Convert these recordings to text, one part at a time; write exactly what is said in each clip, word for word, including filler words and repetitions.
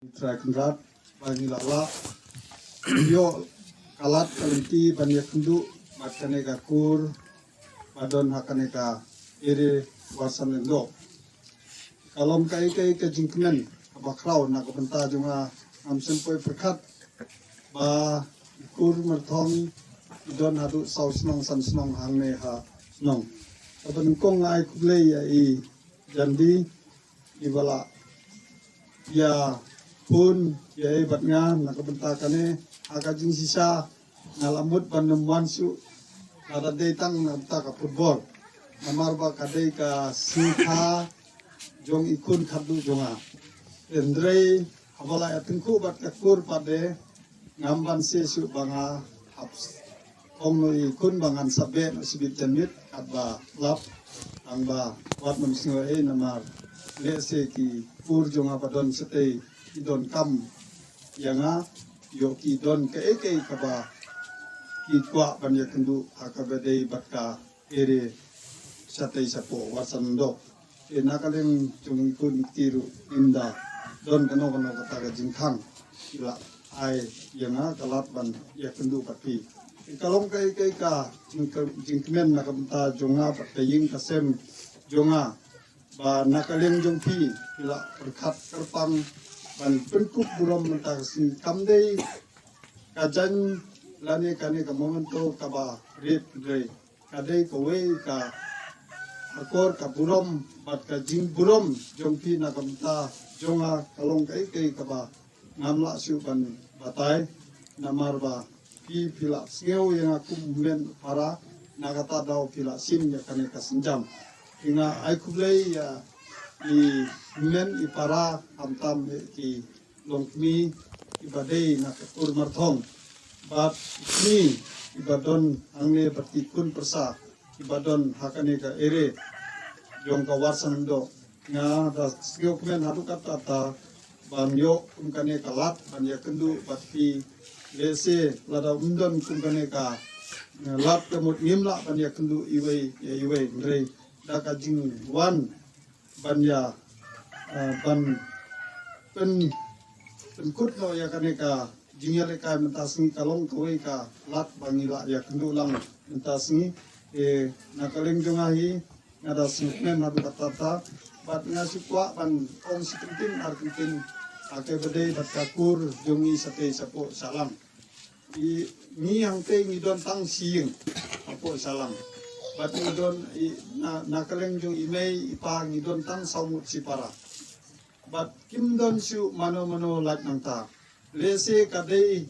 Trai Kynrad ba ngi la lah ïoh ka lad ka lynti ban ïakynduh bad kane ka kur ba don ha kane ka area Warsan Lyngdoh. Ka long kaei kaei ka jingkmen kaba khraw na ka bynta jong nga, ngam shym poi pyrkhat ba i kur Marthong i don haduh saw shnong san shnong hangne ha shnong. Kaba nyngkong nga ai khublei ïa i Jandi iba la ïa phone ïa i bad nga na ka bynta kane. Ha ka jingshisha nga la mut ban nym wan shuh, lada dei tang na ka bynta ka football, namar ba ka dei ka sngi kha jong i khun khatduh jong nga. Hynrei haba la ïatyngkhuh bad ka kur pat de, ngam banse shuh ba nga hap ong noh ïa i khun ba ngan sa beh noh shibit janmiet katba lap. Tang ba wat nym sngew ei, namar lehse ki kur jong nga ba don shatei ki donkam ïa nga, ïoh ki don kaei kaei kaba ki kwah ban ïakynduh ha kaba dei bad ka area shatei shapoh Warsan Lyngdoh. Te na ka liang jong i khun i kti ruh, ynda don kano kano kata ka jingkhang, ki la ai ïa nga ka lad ban ïakynduh bad phi. Te ka long kaei kaei ka jingkmen na ka bynta jong nga bad ka ïing ka sem jong nga, ba na ka liang jong phi phi la pyrkhat kyrpang ban pynkup burom mynta ka sngi. Kam dei ka jaiñ lane kane ka memento kaba rit, hynrei ka dei kawei ka akor ka burom bad ka jingburom jong phi na ka bynta jong nga. Ka long kaei kaei kaba ngam lah shuh ban batai, namar ba phi phi la sngew ïa nga kum hynmen para, na kata daw phi la shim ïa kane ka sienjam. Te nga ai khublei ïa i hynmen i para, khamtam ïa ki longkmie kiba dei na ka kur Marthong bad i kmie iba don hangne bad ki khun pyrsa kiba don ha kane ka area jong ka Warsan Lyngdoh. Nga da sngewkmen haduh katta katta ban ïoh kum kane ka lad ban ïakynduh bad phi. Lehse lada ym don kum kane ka, eh, lad ka mut ngim lah ban ïakynduh iwei ïa iwei, hynrei da ka jingwan ban ïa, eh, ban pyn pynkut noh ïa kane ka jingïalehkai mynta sngi, ka long kawei ka lad ba ngi lah ïakynduh lang mynta sngi. Eh, na ka liang jong nga hi nga da sngewkmen haduh katta katta bad nga shu kwah ban ong shi kyntien ar kyntien ha kaba dei bad ka kur jong ngi shatei shapoh Shillong. I, ngi hangtei ngi don tang shi ïing hapoh Shillong. Bad ngi don i, na, na ka liang jong i mei i pa ngi don tang saw ngut shipara. Bad kim don shuh mano mano lait nangta. Lehse ka dei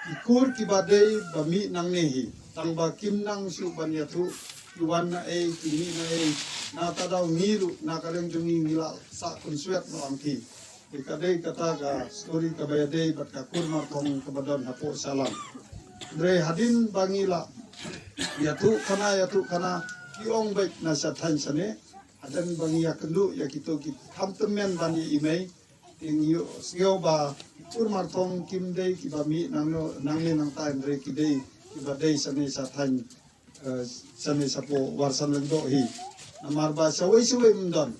ki kur kiba dei ba mih nangne hi, tang ba kim nang shuh ban ïathuh ki wan na ei ki mih na ei. Na ta daw ngi ruh na ka liang jong ngi ngi la sah pynswet noh hangtei. Te ka dei kata ka story kaba ïadei bad ka kur Marthong kaba don hapoh Shillong. Hynrei hadien ba ngi la ïathuh khana ïathuh khana, ki ong beit na sha thaiñ shane, hadien ba ngi ïakynduh ïa kito ki kham tymmen ban ïa i mei, te ngi ïohsngew ba ki kur Marthong kim dei kiba mih nangno nangne nangta, hynrei ki dei kiba dei shane sha thaiñ, eh, shane shapoh Warsan Lyngdoh hi. Namar ba shawei shawei ym don.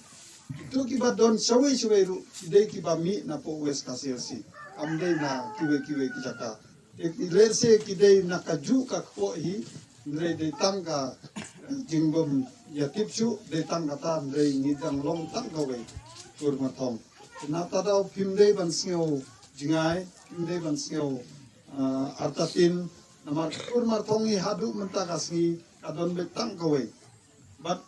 Kito kiba don shawei shawei ruh ki dei kiba mih napoh West Khasi Hills hi, kam dei na kiwei kiwei ki jaka. Te lehse ki dei na kajuh ka kpoh hi, hynrei dei tang ka, eh, jingbym ïatip shuh, dei tang kata, hynrei ngi dang long tang kawei kur Marthong. Te na ta daw phim dei ban sngew jngai, phim dei ban sngew, ah, artatien, namar ka kur Marthong hi haduh mynta ka sngi ka don beit tang kawei. Bad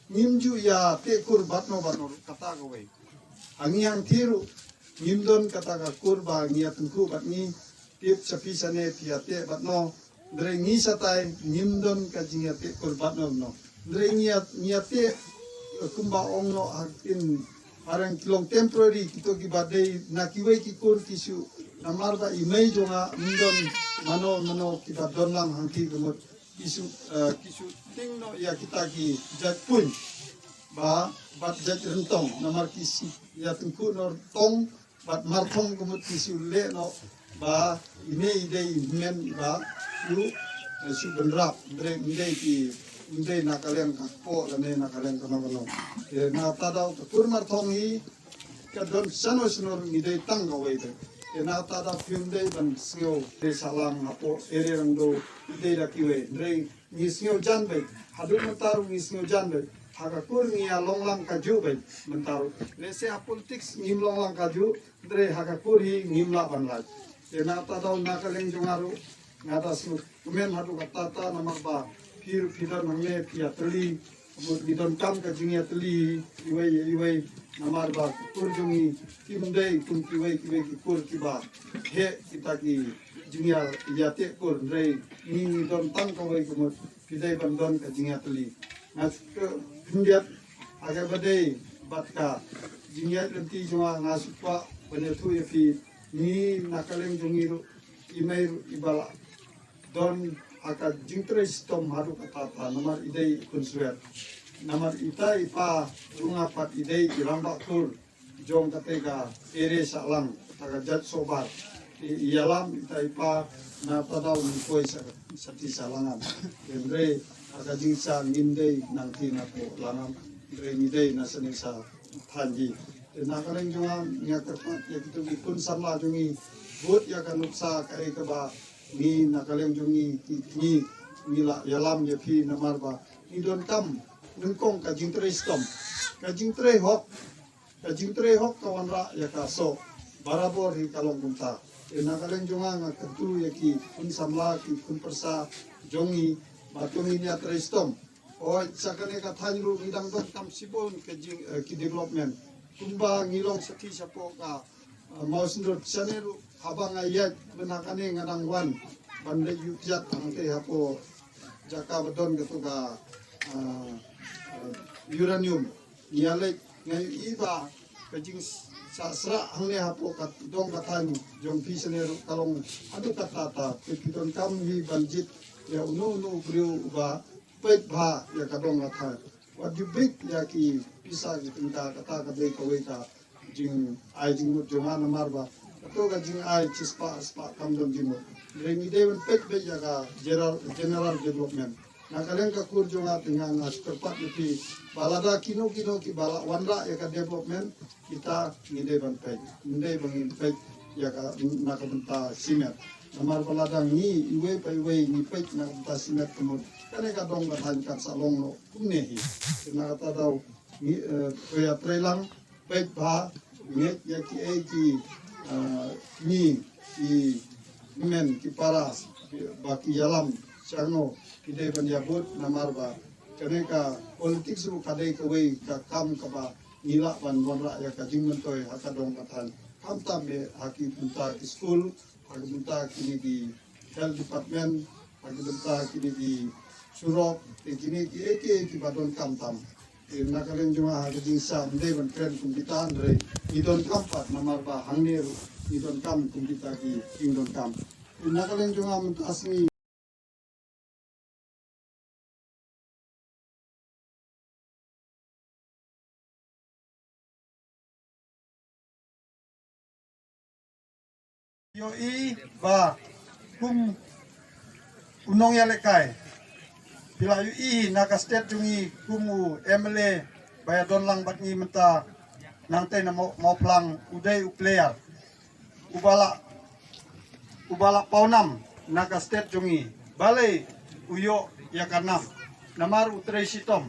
ngim ju ïateh kur bad no bad no ruh kata kawei. Ha ngi hangtei ruh ngim don kata ka kur ba ngi ïatyngkhuh bad ngi tip sha phi shane phi ïateh bad no. Hynrei ngi shatai ngim don ka jingïateh kur bad no bad no. Hynrei ngi ïa, ngi ïateh, eh, kumba ong noh ha ktien phareng ki long temporary, kito kiba dei na kiwei ki kur ki shu, namar ba i mei jong nga ym don mano mano kiba don lang hangtei ka mut. Ki shu, eh, ki shu tieng noh ïa kita ki jait puiñ ba bad jait ryntong, namar ki shu ïatyngkhuh noh ryntong bad Marthong ka mut ki shu leh noh ba ine i dei i hynmen iba shu, eh, shu bynrap, hynrei ym dei ki, ym dei na ka liang ka kpoh lane na ka liang kano kano. Eh, na ta daw ka kur Marthong hi Ka don shano shano ngi dei tang kawei beit. Te na kata da phim dei ban sngew te salang hapoh area rang do dei da kiwei. Hynrei ngi sngew jan beit. Haduh mynta ruh ngi sngew jan beit. Ha ka kur ngi ïa long lang kajuh beit mynta ruh. Lehse ha politics ngim long lang kajuh. Hynrei ha ka kur hi ngim lah ban lait. Te na kata da na ka liang jong nga ruh nga da sngewkmen haduh katta katta namar ba phi ruh phi don hangne phi ïatylli. Mut ngi donkam ka jingïatylli iwei ïa iwei namar ba ka kur jong ngi kim dei kum kiwei kiwei ki kur kiba heh kita ki jingïa ïateh kur hynrei ngi ngi don tang kawei ka mut phi dei ban don ka jingïatylli. Nga shu khyndiat ha kaba dei bad ka jingïaid lynti jong nga nga shu kwah ban ïathuh ïa phi ngi na ka liang jong ngi ruh i mei ruh iba la don ha ka jingtrei shitom haduh katta katta namar i dei i khun swet. Namar ita i pa jong nga pat i dei i rangbah kur jong kata ka area Sahlang kata ka jait Sohbar. I ïalam ita i pa na ta daw ngi poi sa sa ti Sahlang am. Hynrei ha ka jingsa ngim dei nang ti na po lang am. Hynrei ngi dei na sani sa than ji. Te na ka liang jong nga nga kyrpad ïa kito ki khun samla jong ngi bud ïa ka nuksa kaei kaba ngi na ka liang jong ngi ngi ngi la ïalam ïa phi namar ba ngi donkam nyngkong ka jingtrei shitom ka jingtrei hok ka jingtrei hok ka wanrah ïa ka soh barabor hi ka long kumta. Te na ka liang jong nga nga kyntu ïa ki khun samla ki khun pyrsa jong ngi ba to ngin ïatrei shitom. Oi, sa kane ka thaiñ ruh ngi dang donkam shibun ka jing eh, ki development. Kumba ngi long sakhi shapoh ka eh, Mawsynrut shane ruh haba nga ïaid mynta kane nga dang wan ban leit ïuh thiat hangte hapoh jaka ba don kato ka eh, eh, uranium. Ngi ïa leit nga ïohi ba ka jingsah srah hangne hapoh ka dong ka thaiñ jong phi shane ruh ka long haduh katta katta. Te phi donkam hi ban jied ïa uno uno u briew uba peit bha ïa ka dong ka thaiñ. Wat ju bieit ïa ki pisa ki tyngka kata ka dei kawei ka jingai jingmut jong nga namar ba kato ka jingai shispah arspah kam don jingmut. Hynrei ngi dei ban peit beit ïa ka general, general development. Na ka liang ka kur jong nga te nga nga shu kyrpad ïa phi ba lada kino kino kiba la wanrah ïa ka development kita ngi dei ban peit. Ngi dei ban ngin peit ïa ka na ka bynta shimet. Namar ba lada ngi iwei pa iwei ngi peit na ka bynta shimet ka mut kane ka dong ka thaiñ kan sa long noh kumne hi. Te na kata daw ngi eh, to ïatrei lang peit bha ngeit ïa kiei ki eh, ngi ki men ki para ba ki ïalam shano ki dei ban ïabud namar ba kane ka politics ruh ka dei kawei ka kam kaba ngi lah ban wanrah ïa ka jingmyntoi ha ka dong ka thaiñ. Khamtam eh ha ki bynta ki skul, ha ki bynta kine ki health department, ha ki bynta kine ki surok, te kine kiei kiei kiba donkam tam. Te na ka liang jong nga ha ka jingshisha ym dei ban kren kum kita hynrei ngi donkam pat namar ba hangne ruh ngi donkam kum kita ki jingdonkam. Te na ka liang jong nga mynta sngi ïohi ba kum u nongïalehkai phi la ïohi na ka state jong ngi kum u M L A ba ïa don lang bad ngi mynta nangtei na Maw-, Mawphlang u dei u player uba la uba la pawnam na ka state jong ngi. Balei u ïoh ïa ka nam namar u trei shitom.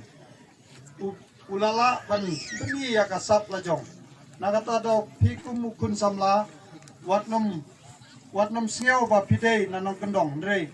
U, u la lah ban pyni ïa ka sap la jong. Na kata daw phi kum u khun samla wat nym wat nym sngew ba phi dei na nongkyndong hynrei